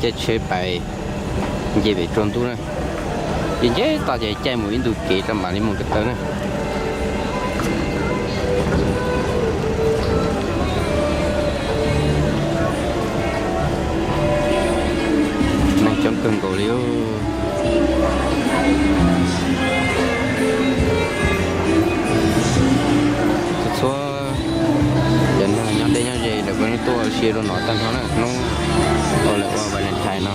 Caij tsheb pais nce pem tsua ntuj na. Ces nce toj ces caij mus ib ntu kev rau mam li mus ko taw na. Neeg coob kawg nkaus li. Txhua txhua cov neeg nyob deb nyob ze lawv kuj tuaj ua si rau no tag nrho na, hnub ua lawv ua Valentine no.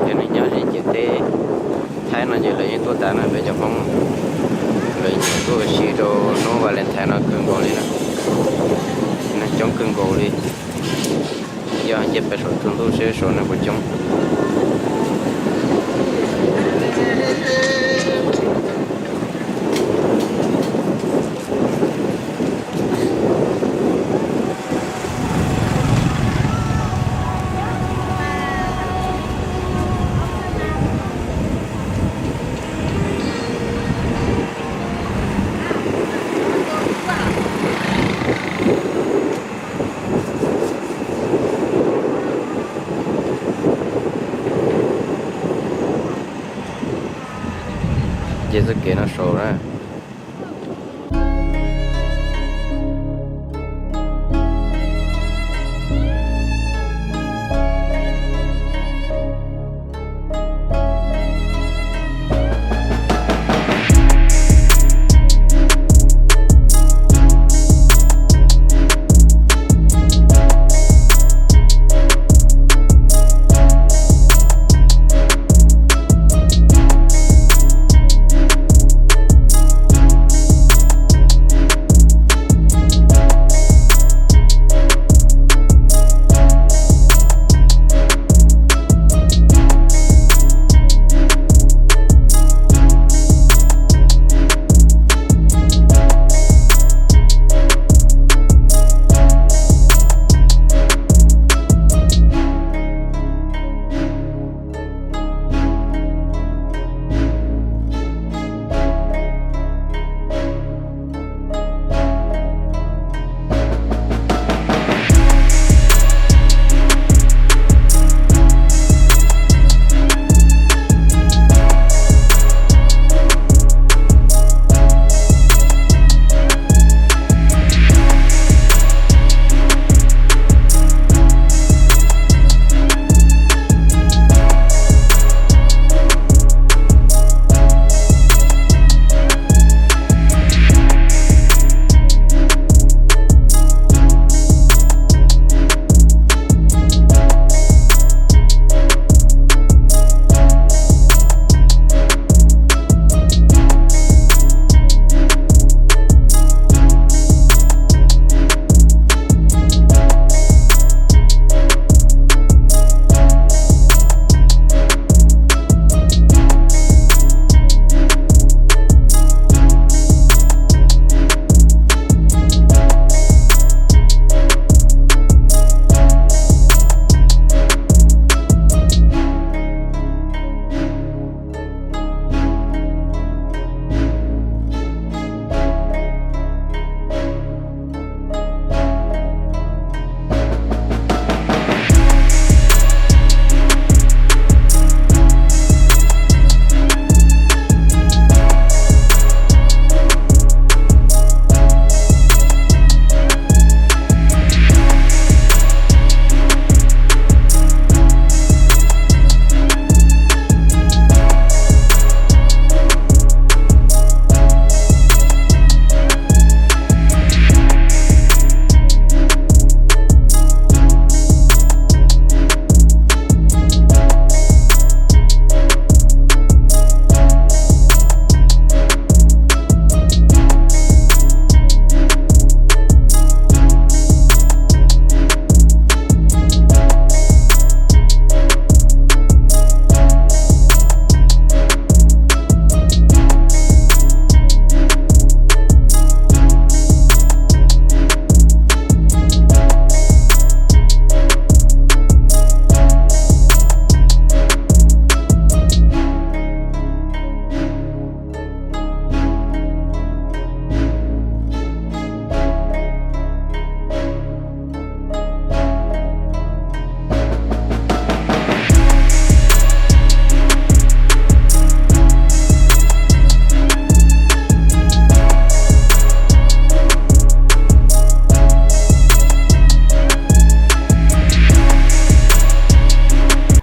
Cov neeg nyob ze ciam teb Thaib no ces lawv yeej tuaj tas na, peb cov Hmoob lawv yeej tuaj ua si rau hnub Valentine no kawg nkaus li na. Neeg coob kawg nkaus li. Yog nce pem saum tsua ntuj seb saum neeg puas coob. Nce txoj kev no saud na.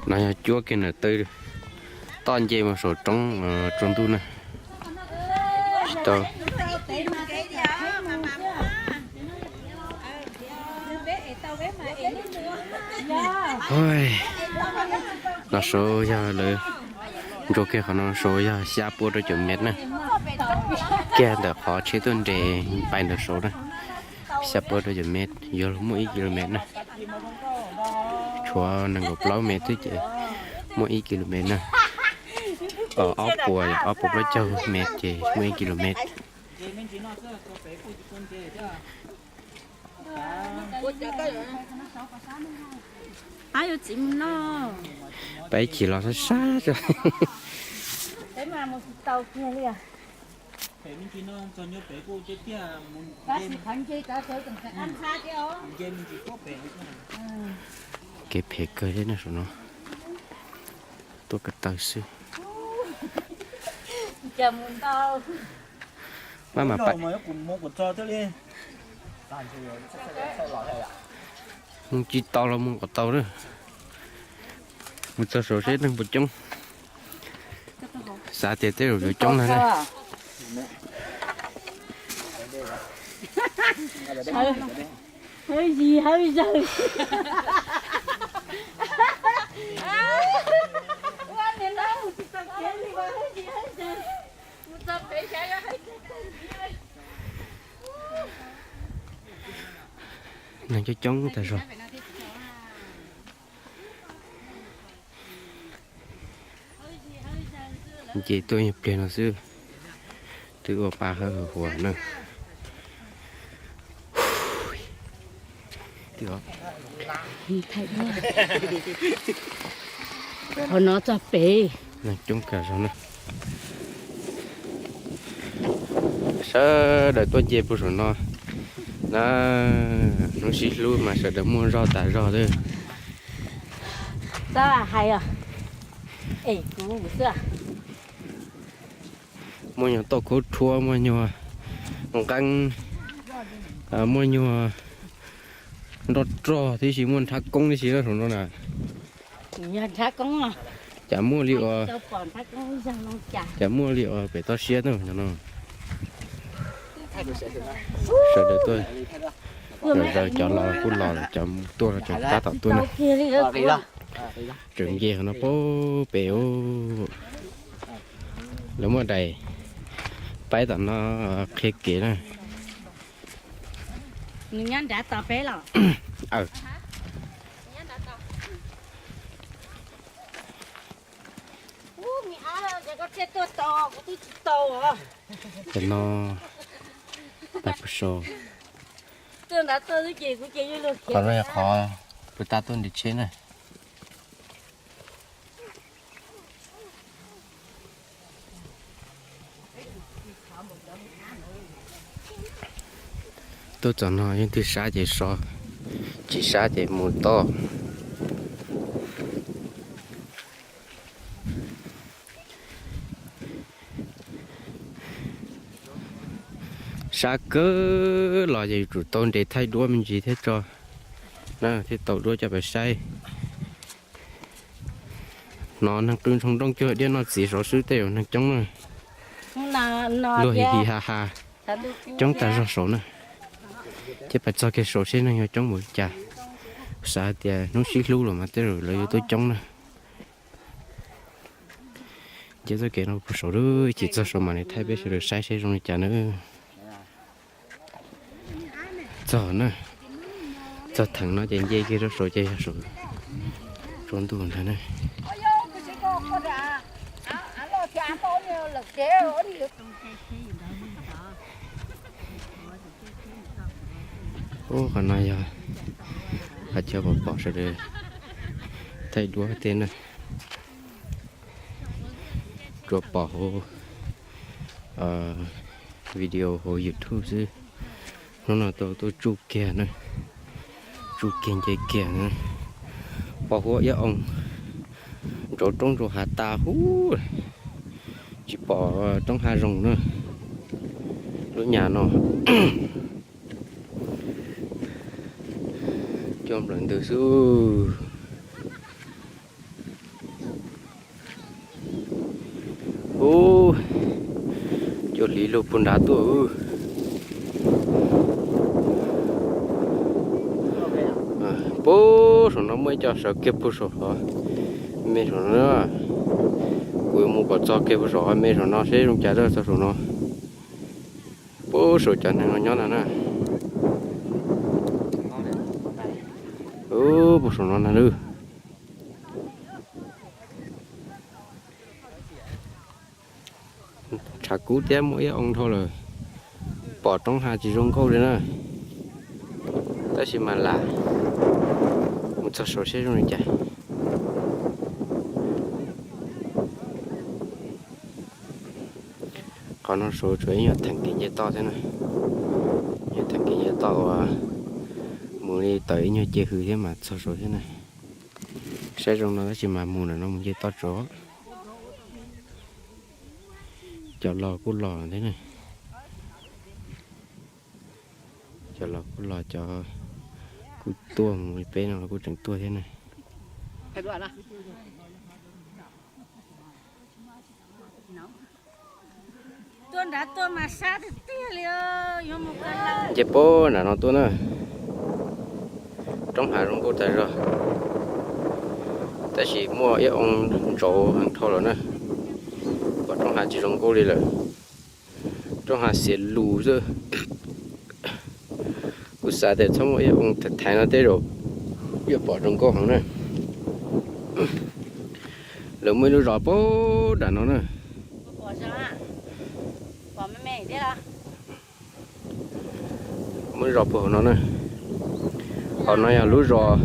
No yog cuab kiag ntawm toj nce mus saum roob tsaus ntuj na. Tsis tau. No saud yog lawv ntsuas kiag qhov no, saud yog xya puas rau caum mev na. Kiag ntawm qhov tsheb tuaj nres pais ntawm saud na, xya puas rau caum mev, yuav luag muaj ib kis lus mev na. Tshuav nees nkaum plaub mev xwb ces muaj ib kis lus mev na. Ob puas, ob puas plaub caug mev ces muaj ib kis lus mev. Peb ib chim los sab sab. Kev phem kawg thiab no saum no. Tuaj ko taw xwb. Maj mam pais. Mus tsis tau los mus kom tau na. Mus txog saud seb neeg puas coob. Xav tias tej zaum yuav coob na. Hawj zis hawj zawg. Neeg coob coob tag zog. Nce tuaj ib pliag no xwb, twb ua pa hawj huam na. Qhov no txog pem. Neeg coob kawg zog na. Sawv daws tuaj nce puag saum no na. Hnub sib hlub mas sawv daws muaj zog tas zog xwb. Tab hais es kuv xwb. Muaj nyuag tauj khaub rhuab, muaj nyuag nqeeb, muaj nyuag nroj rog tib si, muaj nrhab koob tib si na saum no na. Cas muaj li uas, cas muaj li uas pem toj siab na no. Sawv daws tuaj zom zaws, cov los kuj los lawm, cov tuaj los tseem tab tom tuaj na. Tseem nce qhov no pem ub. Lawv muaj daim paib tom no qhia kev na. Nws nyob nrad tos peb los. Cov no pais puag saud. Qhov no yog qhov puag ta tuaj nres tsheb na. Tuaj txog no yeej twg sab ces so, tsis sab ces mus toj. Sab kawg los ces yuav tsum tau nres thaij duab me ntsis thiab tso na, thiaj tau duab coj pais saib. Hnov neeg qw ntshoo nrooj cuag diab noj txiv saud xwb, tej zaum neeg coob na. Luag hi hi ha ha, coob tag zog saud na. Ces pais txog kiag saud seb neeg yuav coob npaum li cas. Xav tias hnub sib hlub los mas tej zaum lawv yuav tuaj coob na. Nce txoj kev no puag saud lawm, ib chim txog saud mam li thaij peb sawv daws saib seb zoo li cas na. Txog na, txog theem no ces nce kiag rau saud ces yog saud tsaus ntuj ntag na. Ub, qhov no yog qhov chaw pom pom sawv daws thaij duab tej na. Tsuas pom hauv video hauv YouTube xwb. Hnub no tau tuaj tsuj kiag na, tsuj kiag nce kiag na. Pos huab iab oo, ntsauv roob ntsauv hav tas huv, tsis pom roob hav zoov na. Lub nyam no cua nplawm ntws xwb. Hliv lug puag nrad tuaj. Puag saum no muaj ib co sawv kiag puag saum hov me saum no. Kuv yuav mus kom txog kiag puag saum hov me saum no seb zoo cas, txog saum no. Puag saum cov neeg no nyob no na. Puag saum no na lawm. Tshav kub thiab muaj ib oo dhau lawm. Pom roob hav tsis zoo nkauj li na. Tab sis mas lam mus txog saud seb zoo li cas. Qhov no saud tsuas ib nyuag theem kev nce toj thiab na. Ib nyuag theem kev nce toj uas mus li tawm ib nyuag ce hws thiab mas txog saud thiab na. Saib zoo no tab sis mas mus ntawm no mus nce toj tsuav. Cov los kuj los thiab na. Cov los kuj los, cov kuj tuaj mus li peb no los kuj tseem tuaj thiab na. Nce puag nram no tuaj na. Roob hav zoo nkauj tag zog, tab sis muaj ib oo ntsauv heev dhau lawm na. Pom roob hav tsis zoo nkauj li lawm. Roob hav xiav lus xwb. Kuv xav tias txhob muaj ib oo thaiv no tej zaum yuav pom zoo nkauj heev na. Lawv muaj ib lub zos puag nram no na. Muaj ib zos puag hauv no na. Hauv no yog lub zos,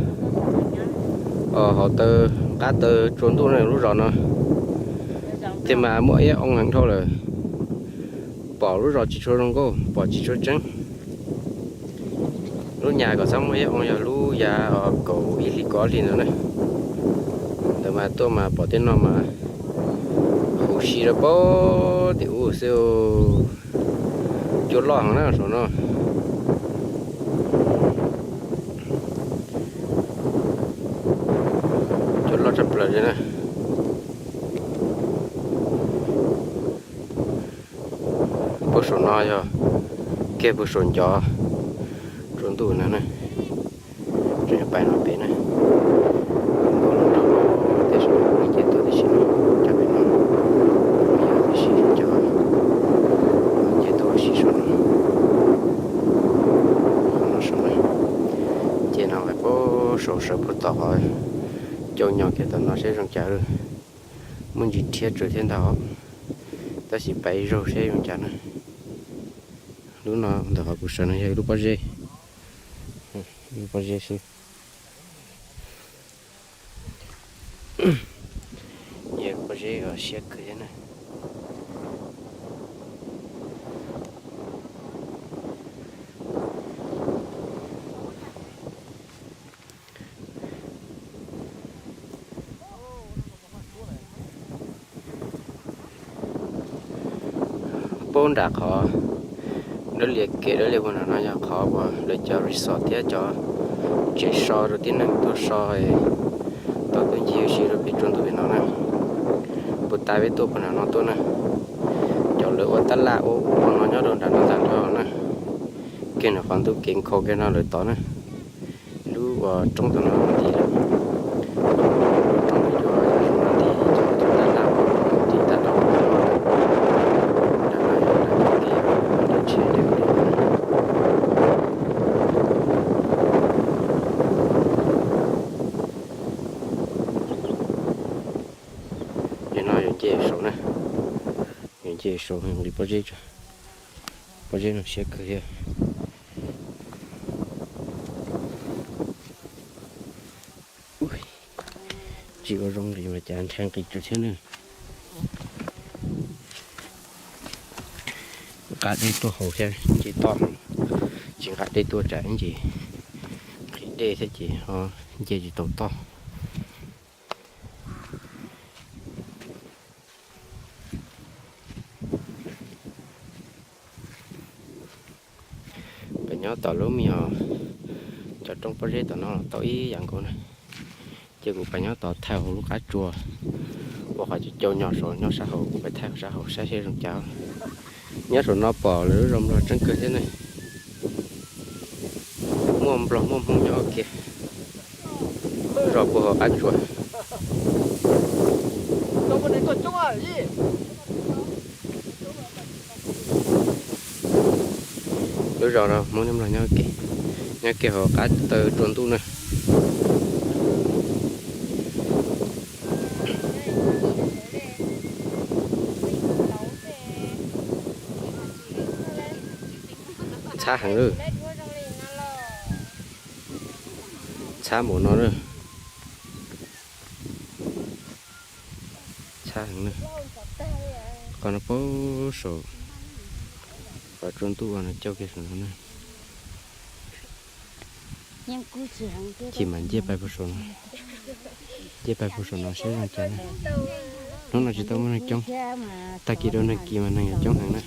hauv taw, qab taw tsua ntuj na lub zos no. Tiag mas muaj ib oo heev dhau lawm. Pom lub zos tsis tshua zoo nkauj, pom tsis tshua tseeb. Lub nyas kom txhob muaj ib oo yog lub yav kaum ib hlis kaum ob hlis ntawd na. Ntawd mas tuaj mas pom tej no mas huv si rau puag tim ub xwb. Cua loj heev na saum no. Cua loj tshaj plaws li na. Puag saum no yog kiag puag saum ncov tsua ntuj no na. Tseem pais no pem na. Nkaus los rau tej saum no ces tuaj tib si no, cov pem no yog tib si cov ces tuaj ua si saum no. Qhov no saum no ces no puag saum sawv puag tom qhov cau nyos kiag tom no seb zoo cas. Muaj ntsis rhiab tsawv thiab ntag, tab sis pais zaug seb zoo cas na. Lub no ntawm qhov kuv sawv no yog ib lub pob zeb, ib lub pob zeb xwb. Yog pob zeb uas siab kawg thiab na. Puag nram qhov dawb lias kev dawb lias puag nram no yog qhov uas lawv cov resort thiab cov tsev so rau tib neeg tuaj so, tau tuaj ncig ua si rau pem tsua ntuj pem no na. Puag ta peb tuaj puag nram no tuaj na. Cov lawv ua tab laj ua ub ua no nyob rau nram no tag nrho na. Kiag nram qhov ntug kev nkhaus kiag no lawv tod na. Lub uas roob tom no nti lawm. Lub roob cua zoo no nti, cov tab laj ua ntawm no nti tag nrho. Nram no yog nram tsheb deb li. Nim no yuav nce saud na, yuav nce saud nqis pob zeb, pob zeb no siab kawg thiab. Tsis ua zoo nqis mas cas ntshai nqis tsawv thiab na. Nqa dej tuaj haus thiab nce toj, tsis nqa dej tuaj tsam ib ntsis nqhis dej thiab ces ho nce tsis tau toj. Pem nyob tom lub me nyuam cov roob pob zeb tom no los tau ib yam nkaus na. Ces kuv pais nyob tod thaij hauv lub qab tsua, ua qhov cau cau nyos saud nyob sab hauv, kuv pais thaij sab hauv saib seb zoo cas. Nyob saum no pom lawv lub zos Nplog tseeb kawg thiab ne. Muaj Nplog muaj Hmoob nyob ua ke. Lub zos puag hauv qab tsua. Lub zos no Hmoob nyob Nplog nyob ua ke, nyob kiag hauv qab taw tsua ntuj na. Ntxhab heev lawm. Ntxhab npaum no lawm. Ntxhab heev na. Qhov no puag saum, qhov tsua ntuj uas no cauj kiag saum no na. Ces mam nce pais puag saum no, nce pais puag saum no saib zoo cas na. Hnub no tsis tau muaj neeg coob, tag kis rau nag kis mas neeg yuav coob heev na.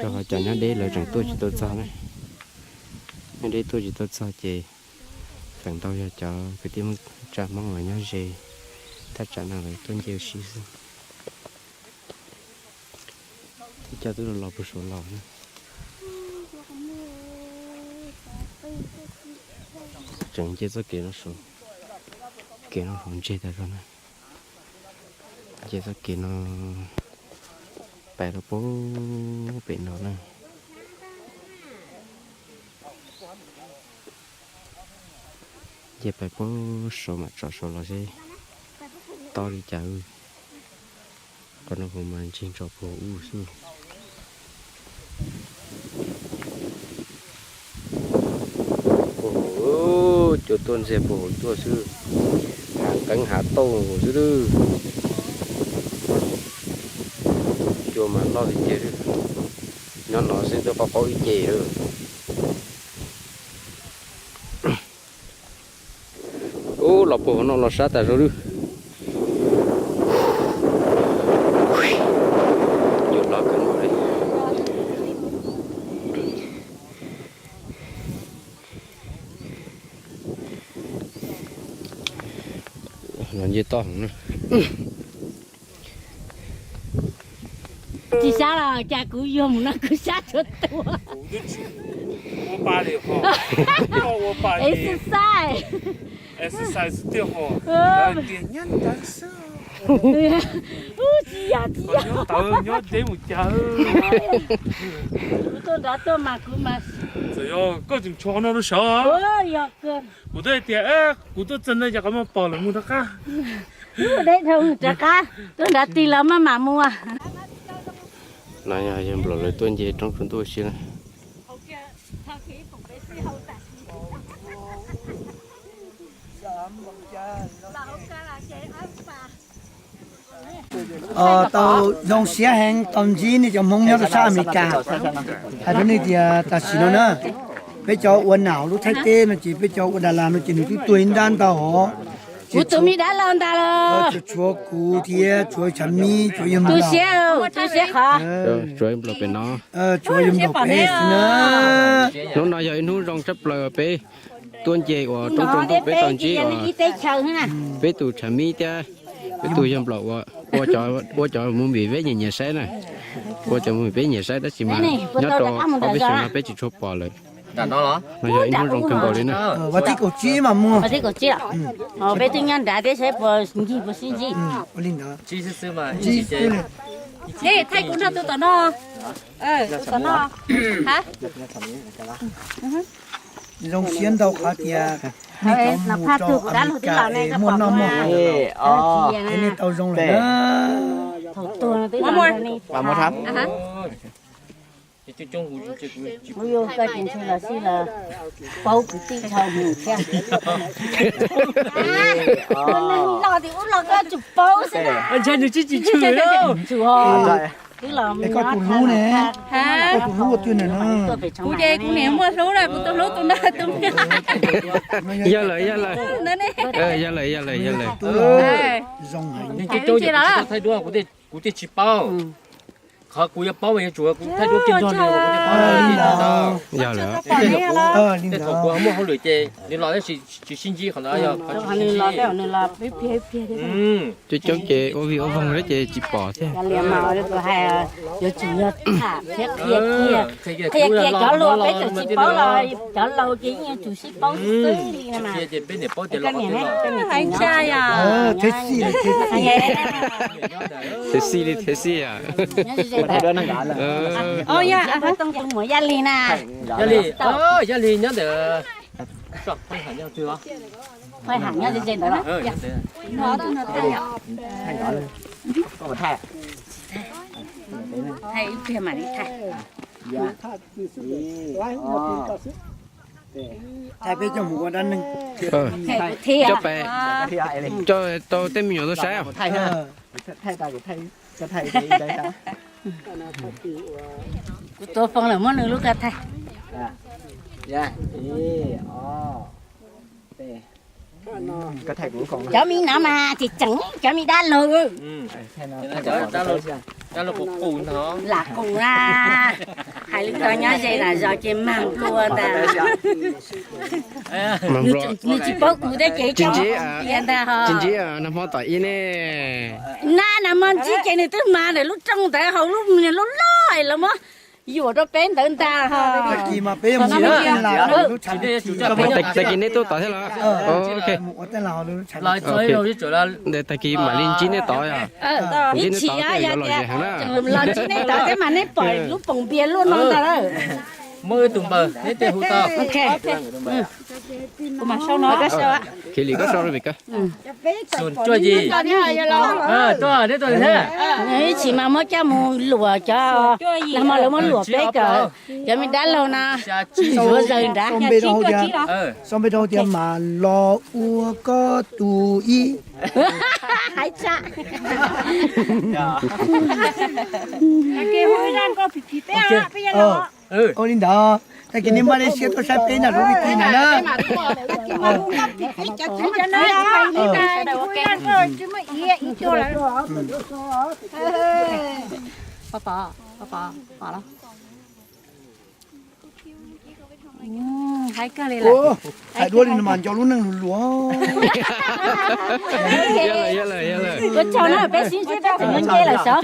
Rau qhov cov nyob deb lawv tseem tuaj tsis tau txog na. Nyob deb tuaj tsis tau txog ces feem ntau yog cov kwv tij Hmoob, tsa Hmoob uas nyob ze thaj tsam no lawv tuaj nce ua si xwb. Thiab coj twb los puag saud los na. Tseem nce txoj kev no saud, kev no hauv ntseg tas zog na. Nce txoj kev no pais rau puag pem no na. Nce pais puag saud mam tsom saud los seb tob li cas. Qhov no kuv mas ntseeg tso puag ub xwb. Puag hauv, cua tuaj ntxiag puag hauv tuaj xwb. Hav qeeb hav tauj xwb lawm. Cua mas loj tiag tiag. Nyob no xwb twb qaub qaub ib ce lawm. Ub, los puag hauv no los sab tas zog lawm. Nyuam loj kawg nkaus li. Los nce toj heev na. Tsis sab los cas kuv yuag mus no kuv sab tshuav tua. Exercise. Exercise tiag ho. Nyob ntawd xwb. Ub, tsis yog, tsis yog. Nyob ntawd nyob deb mus cas. Kuv tuaj nrad tuaj mas kuv mas. Txawm yog koj tseem tshuav qhov no rau saud. Yog kawg. Kuv twb hais tias kuv tuaj txog ntawd ces qhov muag pom lawm mus rov qab. Deb dhau mus rov qab, tuaj nrad tig los maj mam mus. No yog yawg Nplaum lawv tuaj nce roob tsua ntuj ua si na. Tau zoo siab heev tau ntsib nej cov Hmoob nyob rau sab Amelikas. Hais rau nej tias tam sim no na, peb cov ua nam lub Thaib teb no ces peb cov ua Dalas no ces nws twb tuag ib nrab ntau hov. Kuv tus me dab laug ntag los. Tshuav kuv thiab tshuav Tshav Mib, tshuav yawg Nplaum. Tu siab, tu siab qhov. Tshuav yawg Nplaum pem no. Tshuav yawg Nplaum pem xwb na. Hnub no yog ib hnub zoo tshaj plaws peb tuaj nce uas roob tsua ntuj peb tau ntsib uas peb tus Tshav Mib thiab peb tus yawg Nplaum ua cov mus vim peb nyiam nyiam saib na. Ua cov mus vim peb nyiam saib tab sis mas nyob rau ob peb xyoos no peb tsis tshua pom lawm. No yog ib hnub zoo kawg nkaus li na. Vas thib kaum tsib mas muag. Vas thib kaum tsib los? Peb twb nyob nrad thiab saib puas ncig puas sib ntsib. Thaij kuv nrog tus tom no. Tom no. Zoo siab ntau qhov tias nej cov mus rau Amelikas es muaj noj muaj haus. Es nej tau zoo lawm na. Kuv yuav koj ces ntshe los sij los paub kwv tij dhau mus thiab. Los tim ub los koj tsum paub xwb na. Ntshai nws tsis tsis tshwm. Tshwm ho. Twb los es koj tus hlub ne? Koj tus hlub ua twg na? Kuv ces kuv niam muaj hlub na, kuv tus hlub tus na tus. Yog lawm, yog lawm. Yog lawm, yog lawm, yog lawm. Zoo heev. Kuv thiaj tsis paub. Qhov kuv yuav paub mas yuav tsum kuv thaij duab kiag nrog nws, kuv thiaj paub. Yog lawm. Tej thaum kuv muaj hauj lwm ces nws los tab sis tsis sib ntsib qhov ntawd, yog qhov tsis sib ntsib. Coob coob ces ua vig ua voog thiab ces tsis pom thiab. Yuav tsum yog tham thiab qhia kiag, qhia kiag cov luag peb txawm tsis paub los cov laus ces yeej yuav tsum sib paub xwb li no mas. Thiab xij li thiab xij. Yaj Lis na. Yaj Lis, Yaj Lis nyob ntawm, Phaij Ham nyob ze ze ntawd los? Thaij ib pliag mam li thaij. Thaij peb coj mus ua dab neeg. Coj pais, coj tau tej me nyuam tuaj saib. Kuv tuav foos lawm muab nws lub koj thaij. Cov me no mas tseem tseem cov me dab laug. Lam qus na, hais lus tau nyob ze lam zos ces mag nplua ntag. Nws tsis paub kuv thiab ces coj mus tias ntag ho. Tsis ntsib nag hmo tom ib ne. Na nag hmo ntsib ces nws twb mag ntawm lub rooj ntawd hauv lub niag loj loj es lawv muab yuam rau peb ntawd ntag ho. Tag kis neb tuaj tod thiab los? Tag kis mam li ntsib neb tod yog. Ib chim yuav los zem heev na. Los ntsib neb tod thiab mas neb pom lub poom npias luaj no ntag lawm. Muaj ib tug npawg neb thiaj hu tau. Kiv Lis koj sau rau vim koj. Ib chim mas muab coj mus luam cov, nag hmo lawv muab luam peb cov, cov me dab laug no zuav zaws nrad. Sau npe rau hauv tias mas los ua koj tus ib. Hais tsa. Ua li ntawd, tag kis nej npaj nej siab tuaj saib peb nram lub vij ti no na. Hais duab li no mas nco lub neej lus luas. Ua tsaug na, peb sib ntsib peb tseem nce lawm sav.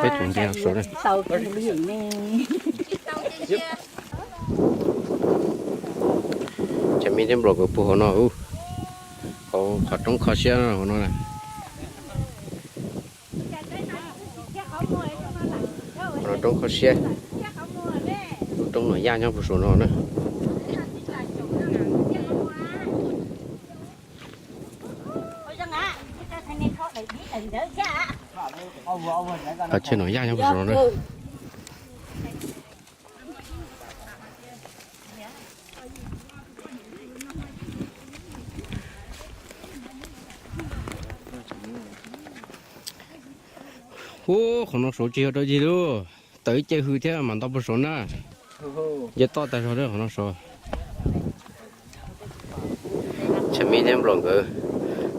Peb tus nce saud na. Tsam me thiab nplaum nkawd pw hauv no, hauv qhov roob kho siab hauv no na. Qhov no roob kho siab, lub roob Nom Yaj nyob puag saum no na. Qhov chaw Nom Yaj nyob puag saum no na. Ub, qhov no saud tsis yog dog dig lauj, tawm ib ce hws thiab mas nto puag saud na. Nce toj tag zog qhov no saud. Tsam me thiab nplaum nkawd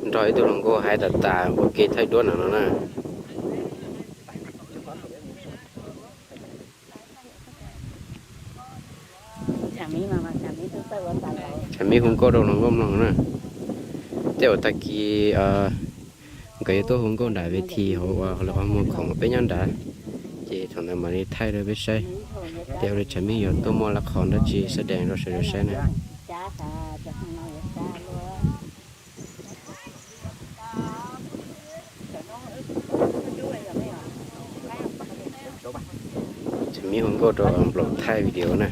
nrog ib tug hluas nkauj hais tas tas ua ke thaij duab no no na. Tsam me hu nkauj rau hluas nkauj mloog na. Tej uas tag kis nkawd yuav tuaj hu nkauj nram ve thi hauv uas lawv qhov muag khoom uas peb nyob nrad, ces thaum ntawd mam li thaij rau peb saib. Tej ua li tsam me yuav tuaj muaj lab qhos dab tsi xab dees rau sawv daws saib na. Tsam me hu nkauj rau nplaum thaij video na.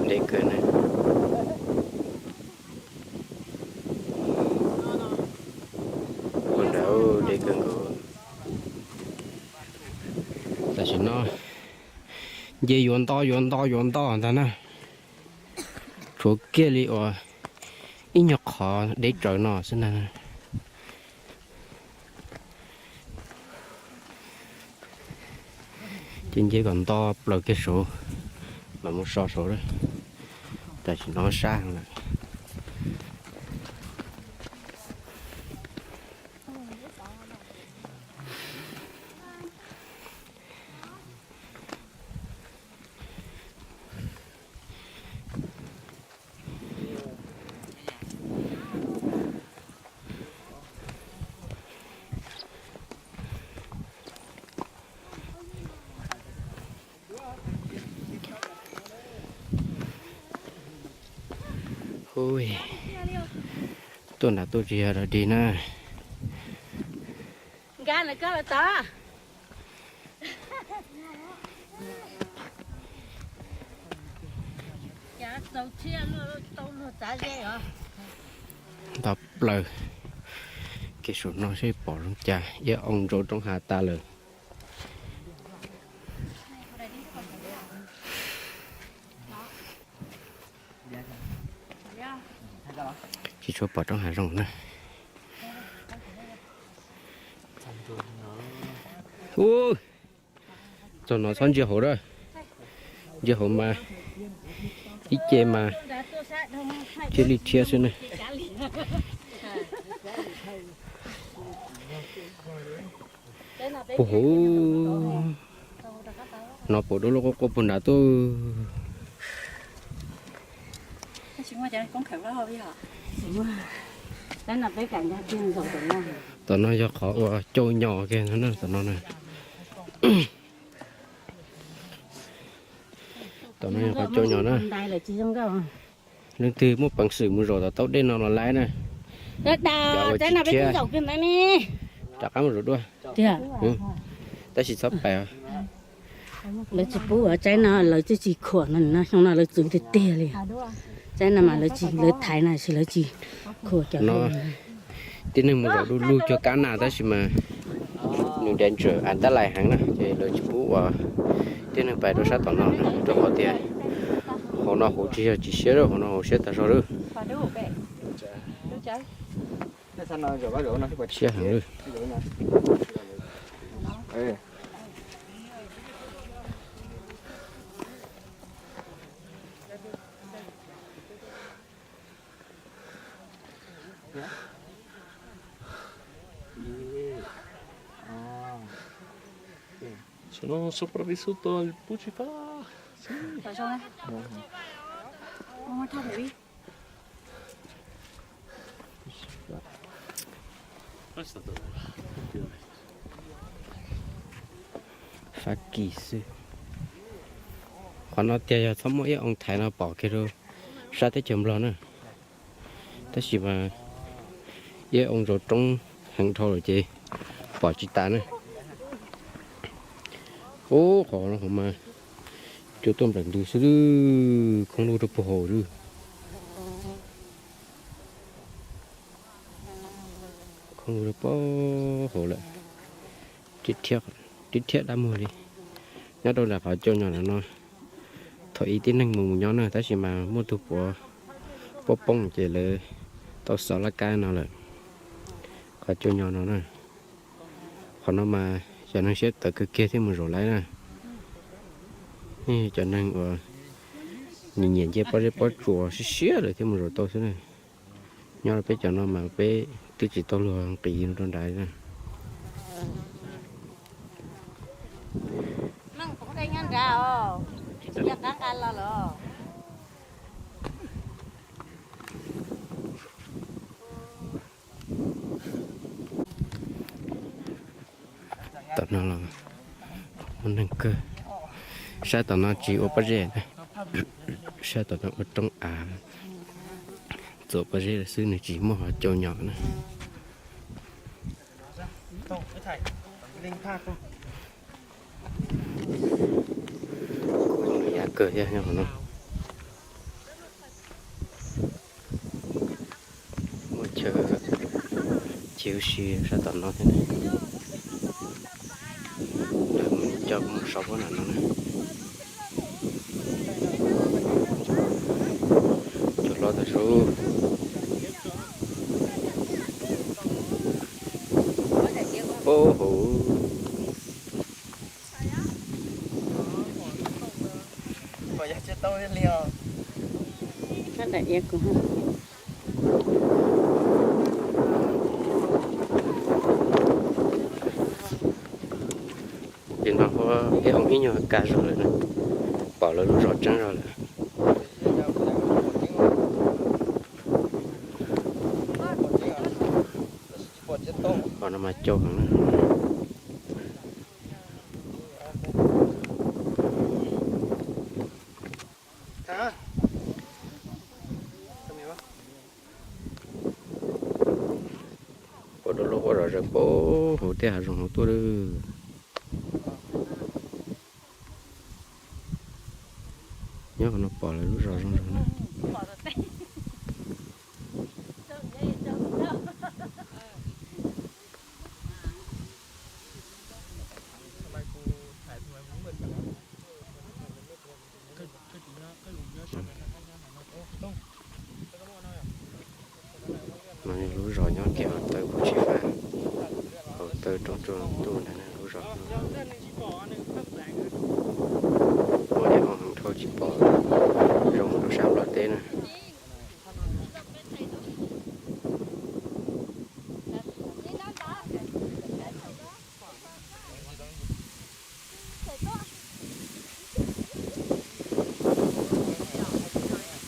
Deb kawg na. Ua nrad deb kawg nkaus. Tam sim no nce yuav nto yuav nto yuav nto ntag na. Tshuav kiag li uas Ib nyuag qhov deb tsawv no xwb ntag. Ces nce kom nto plaws kiag saud, mam mus so saud lawm. Tam sim no sab heev lawm. Hu, tuaj nram tuaj tsis yog dog dig na. Nkag ntawm koj los tod. Nto plaws kiag saum no seb pom zoo cas, iab oo ntsaus roob hav tas lawm. Tsis tshua pom roob hav zoo na. Ub, txog no txhob ntsia hauv a, ntsia hauv mas ib ce mas cia li rhiab xwb na. Puag hauv no puas dua lub qub qua puag nrad tuaj. Tom no yog qhov uas cau nyos kiag no na, tom no na. Tom no yog qhov cau nyos na. Leej twg muaj peev xwm mus zaum tom taub dej no los laib na. Rov qab mus zaum dua. Tab sis txhob pais. Lawv tsis pub ua tsaib no, lawv twb tsis khuam no, xyoo no lawv txwv tiag tiag li. Tsaib no mas lawv tsis, lawv thaiv no sis lawv tsis khuam cov no. Tib neeg mus zaum du lug cuag kab nas tab sis mas nws danger antalais heev na, ces lawv tsis pub ua tib neeg pais rau sab tom no na, rau qhov tias hauv no hauv tsis yog tsis siab, hauv no hauv siab tas zog lawm. Siab heev lawm. Sono sopravvissuto al Pucifà. Sì. Fab Kis xwb. Qhov no tiag yog txhob muaj iab oo thaiv no pom kiag rau sab teb chaws Nplog na. Tab sis mas iab oo zaum roob heev dhau lawm ces pom tsis tas na. Ub, qhov no mas cua tuaj nplawm ntws xwb, khoob lug rau puag hauv lawm. Khoob lug rau puag hauv lawm. Tib thiab dab muag li. Nyob rau nram qhov cau nyom no, thaum ub tib neeg mus mus nyob na, tab sis mas muaj tug puav poob poob ces lawv tau xov laj kab no lawm. Qhov cau nyom no na. Qhov no mas cov neeg siab tawv kawg kiag thiaj mus zaum laib na. Cov neeg uas nyiam nyiam nce pob zeb pob tsuas siab siab lawm thiaj mus zaum tau xwb na. Nyob rau peb cov no mas peb twb tsis tau luag nqis rau nrad na. Tom no los muaj neeg kawg. Sab tom no tsis ua pob zeb na. Sab tom no ua roob av, txuas pob zeb xwb, nws tsis muaj qhov cau nyom na. Yav kawg thiab nyob qhov no. Muaj chaw chiv ua si sab tom no thiab. Lawv coj kuv mus so pob nram no na. Cua hlob tas zog. Daim iav kuv. Ces no huab ib hoo ib nyuag ka zog lawm na, pom lawv lub zos tseeb zog lawm. Qhov no mas cau heev na. Ua dua lub quaj zom zaws puag hauv tej hav zoov hauv tuaj lawm. Nyob qhov no pom lawv lub zos zoo zog na. No yog lub zos nyob kiag hauv taw Phu Tshij Fab, hauv taw roob Tsua Ntuj ntag na lub zos. Ua ib hoo heev dhau tsis pom zoo mus rau sab Nplog teb na.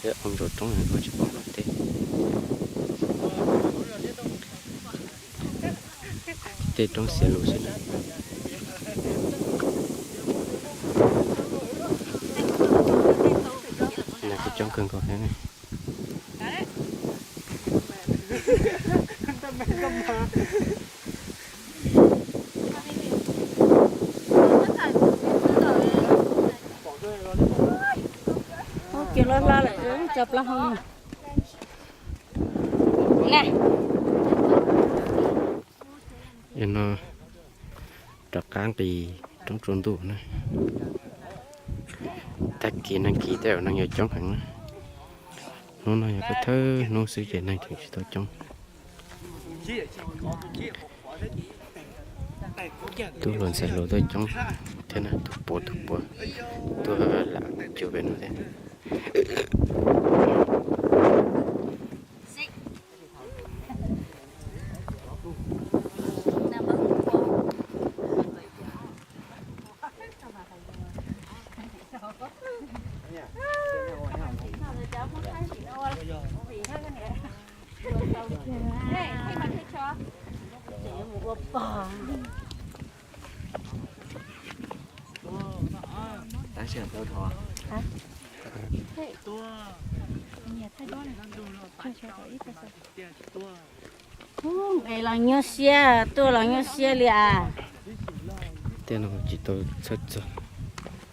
Ua ntsaum roob heev dhau tsis pom Nplog teb. Tej roob xiav lus xwb na. Nag kuj coob kawg nkaus thiab ne. Ub, kiag loj hlob lawm, tso plaub hau na. No rov qab nqis roob Tsua Ntuj na. Tag kis neeg kis tej zaum neeg yuav coob heev na. Hnub no yog thawj hnub xwb ces neeg tseem tsis tau coob. Tub hluas ntxhais hluas tuaj coob thiab na, tus puav tus puav tuaj lam cug pem no thiab. Nqis los nyuaj siab, tuaj los nyuaj siab li as. Tej no tsis tau txhawj txog.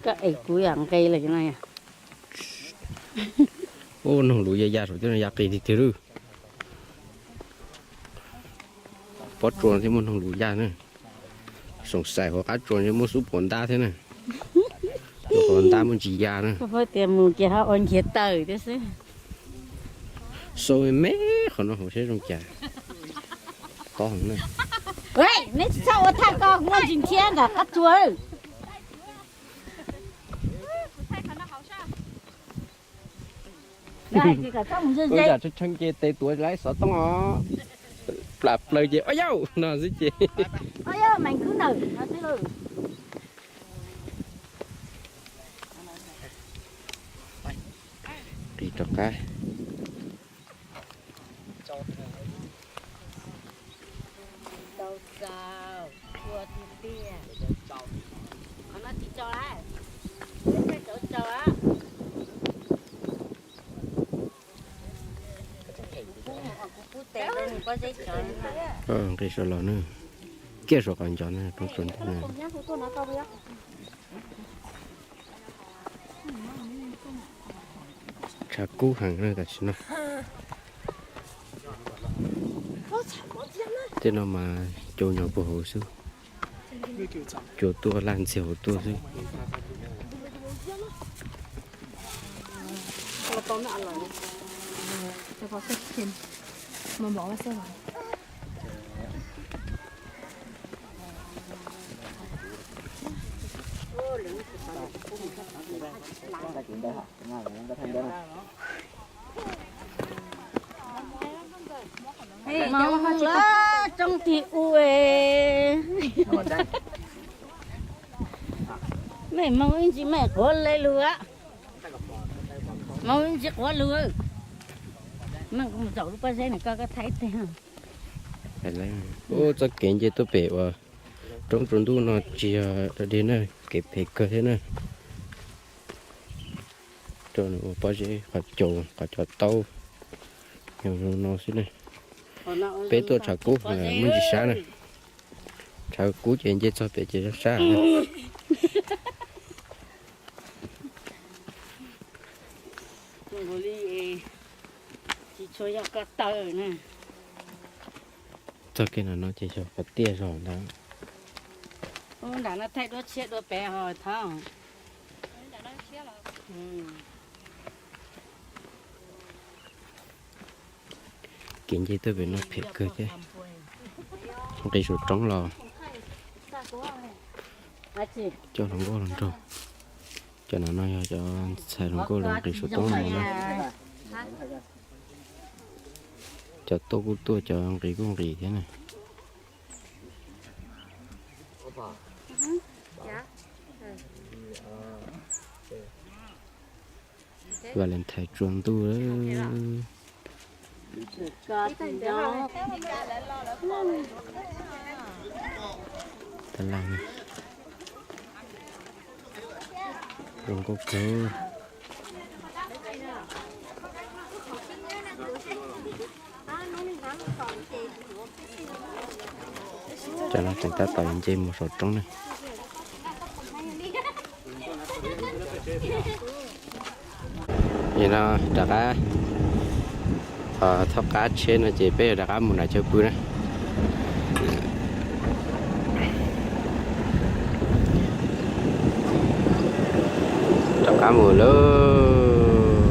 Koj es kuv yam nqis lawm no yom. Ub, noog lus ya ya saum tej no ya qis tiag tiag lawm. Pob tsuas thiaj muaj noog lus ya na. Soom xais hauv qab tsuas thiaj muaj xub puas ntab thiab na. Hauv ntab muaj ntsis ya na. Tias mus ces ho ua nchiav tawm thiab xwb. Sau me me qhov no hauv seb zoo cas. Tob heev na. Neb tsis txhob ua thaj ko, muaj ntsis nrhiab ntawm qab tsuas. Ua yam tshee tshee ces tes tuav lawm xov tooj os. Plam plaws ces o yauj no xwb ces. Qis rov qab. Nqis saum los na, kiag saum qhov ncov na, roob Tsua Ntuj na. Tshav kub heev na tam sim no. Tej no mas cua nyob puag hauv xwb. Cua tuaj laj ntxiag hauv tuaj xwb. Roob tig u, mej moog ib ntsis mej quav le lug, moog ib ntsis quav lug. Mej kuv mus zaum lub pob zeb no koj, koj thaij teg. Txoj kev nce tuaj pem uas roob tsua ntuj no tsis yog dog dig na, kev phem kawg thiab na. Rau ua pob zeb qhov caus qhov cov taub, yog zoo no xwb na. Peb tuaj tshav kub muaj ntsis sab na, tshav kub ces nce txog pem ces sab sab. Txoj kev no no ces yog qhov tiaj zog ntag. Kev nce tuaj pem no phem kawg thiab. Nqis saum roob los coj hluas nkauj los nrog. Cov no no yog cov ntxhais hluas nkauj los nqis saum roob los na. Cov tuaj kuj tuaj, cov nqis kuj nqis thiab na. Valentine tsua ntuj. Tab laj zoo nkauj kawg. Cov no tseem tab tom nce mus saum roob na. Nim no rov qab, thaub qab tsheb no ces peb yuav rov qab mus nram chaw pw na. Rov qab mus lawm,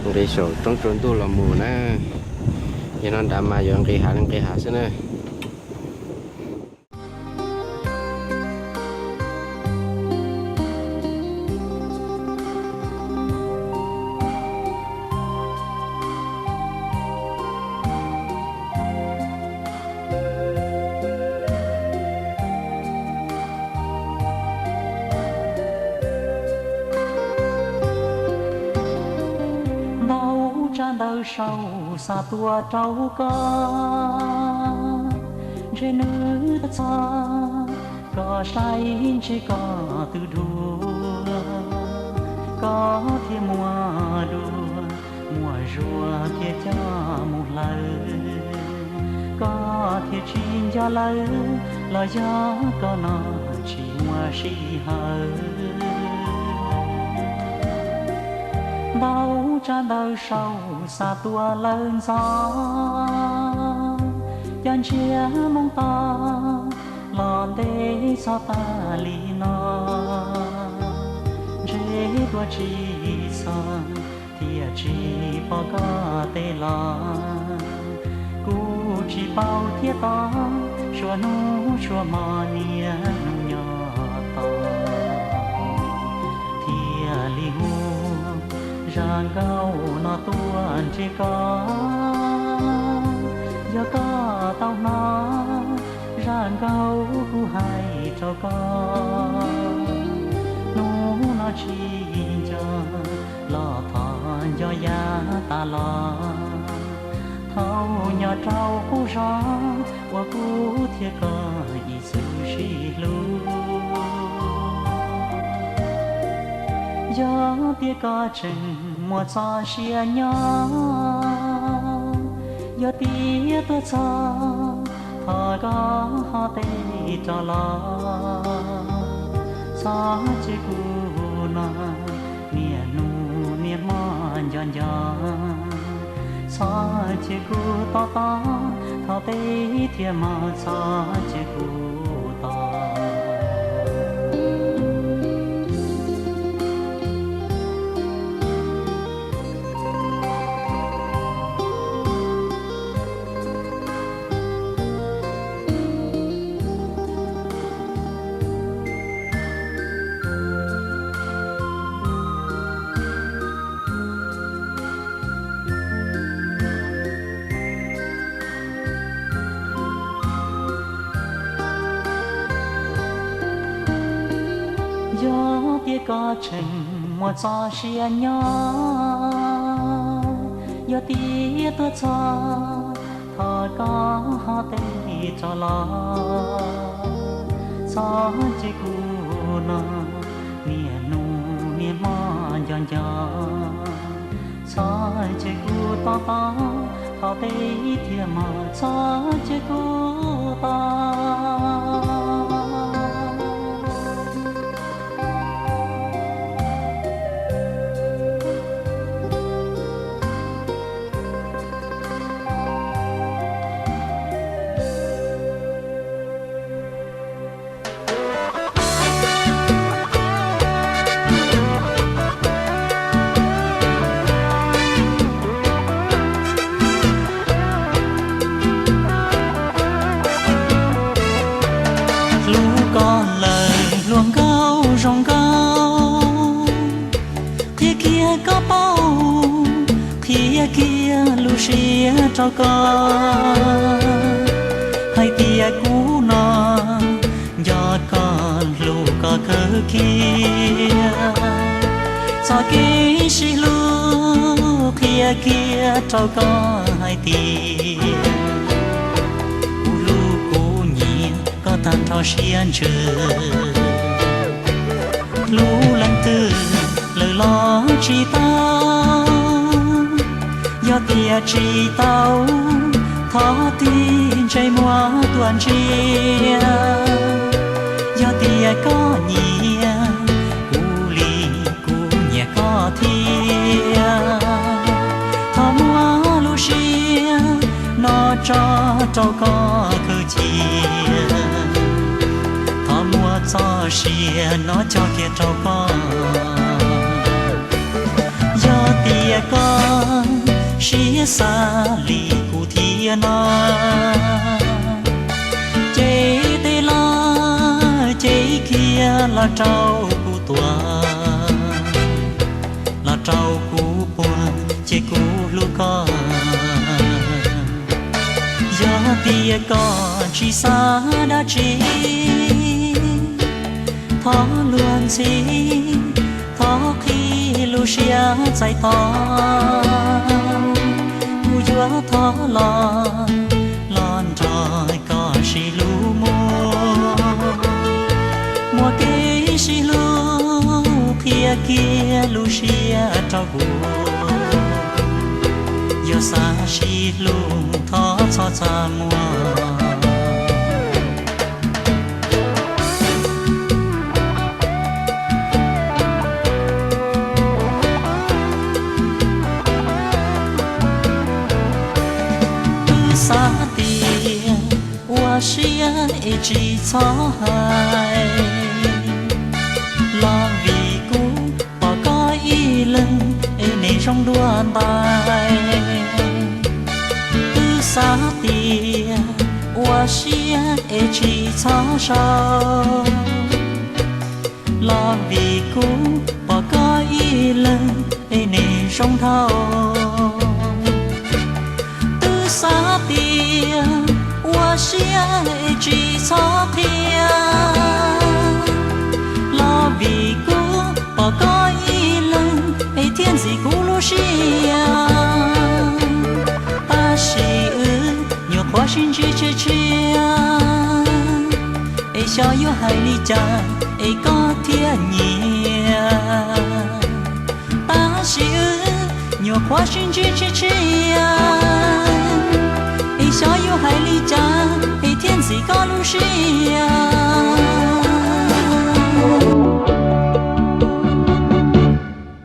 nqis saum roob tsua ntuj los mus na. Yog no nrad mas yuav nqis hav li nqis hav xwb na. Ntau tsav ntawv sau xa tuaj rau koj, ntshe nws tuaj txog koj saib ntshe koj twb dhuav, koj thiaj muaj dua, muaj zuag thiaj coj mus hlawv. Koj thiaj tsis nco lawv, los yog koj no tsis muaj sij hawm. Ntau tsav ntawv sau xa tuaj lawm ntxov, cov ntsiab moo tos los ntev txog tas li no. Ntshe tuaj tsis txog thiaj tsis pom koj tej los, kuv tsis paub thiab tod, suav hnub suav hmo niaj hnub nyob tos. Thiaj li hu zaj nkauj no tuaj ntsib koj, yog koj tau hnov zaj nkauj kuv hais rau koj. Hnub no tsis nco los thov nco yav tas los, thaum nyob rau qub zos uas kuv thiab koj ib txwm sib hlub. Yog tias koj tseem muaj txoj sia nyob, yog tias tuaj txog thov koj ho teb rov los, txhob cia kuv no niaj hnub niaj hmo nco nco, txhob cia kuv tos tos, thov teb thiab mas txhob cia kuv tos. Koj tseem muaj txoj sia nyob, yog tias tuaj txog, thov koj ho teb tso los. Txhob cia kuv no, niaj hnub niaj hmo nco nco. Txhob cia kuv tob tob, thov teb thiaj mog, txhob cia kuv tob. Hlub koj lawm hluas nkauj zoo nkauj, qhia kiag koj paub, qhia kiag lub siab rau koj, hais tias kuv no nco koj hlub koj kawg kiag. Txoj kev sib hlub qhia kiag rau koj hais tias kuv hlub kuv nyiam koj tag nrho siab ntsws. Hlub leej twg lawm los tsis tau, yog tias tsis tau, thov tig ntsej muag tuaj ntsia. Yog tias koj nyiam kuv li kuv nyiam koj thiab, thov muab lub siab no tso rau koj kawg cia. Thov muab txoj sia no coj kiag rau koj. Yog tias koj siab xav li kuv thiab no, ces tej los ces kiag los rau kuv tuav, los rau kuv puag, ces kuv hlub koj. Yog tias koj tsis xav dab tsi, thov luag ntxhi, thov qhib lub siab txais tos, kuv yuav thov los, los nrog koj sib hlub mus. Muaj kev sib hlub qhia kiag lub siab rau kuv, yog xav sib hlub thov txhob txaj muag. Twb xav tias ua siab es tsis txhob hais, los vim kuv pom koj ib leeg es nim zoo dua ntais. Twb xav tias ua siab es tsis txhob sau, los vim kuv pom koj ib leeg es nim zoo dhau. Twb xav tias ua siab es tsis txhob qhia, los vim kuv pom koj ib leeg es thiaj ntxim kuv lub siab. Tab sis wb nyuam qhuav sib ntsib tshiab tshiab, es xyov yuav hais li cas es koj thiaj nyiam. Tab sis wb nyuam qhuav sib ntsib tshiab tshiab, es xyov yuav hais li cas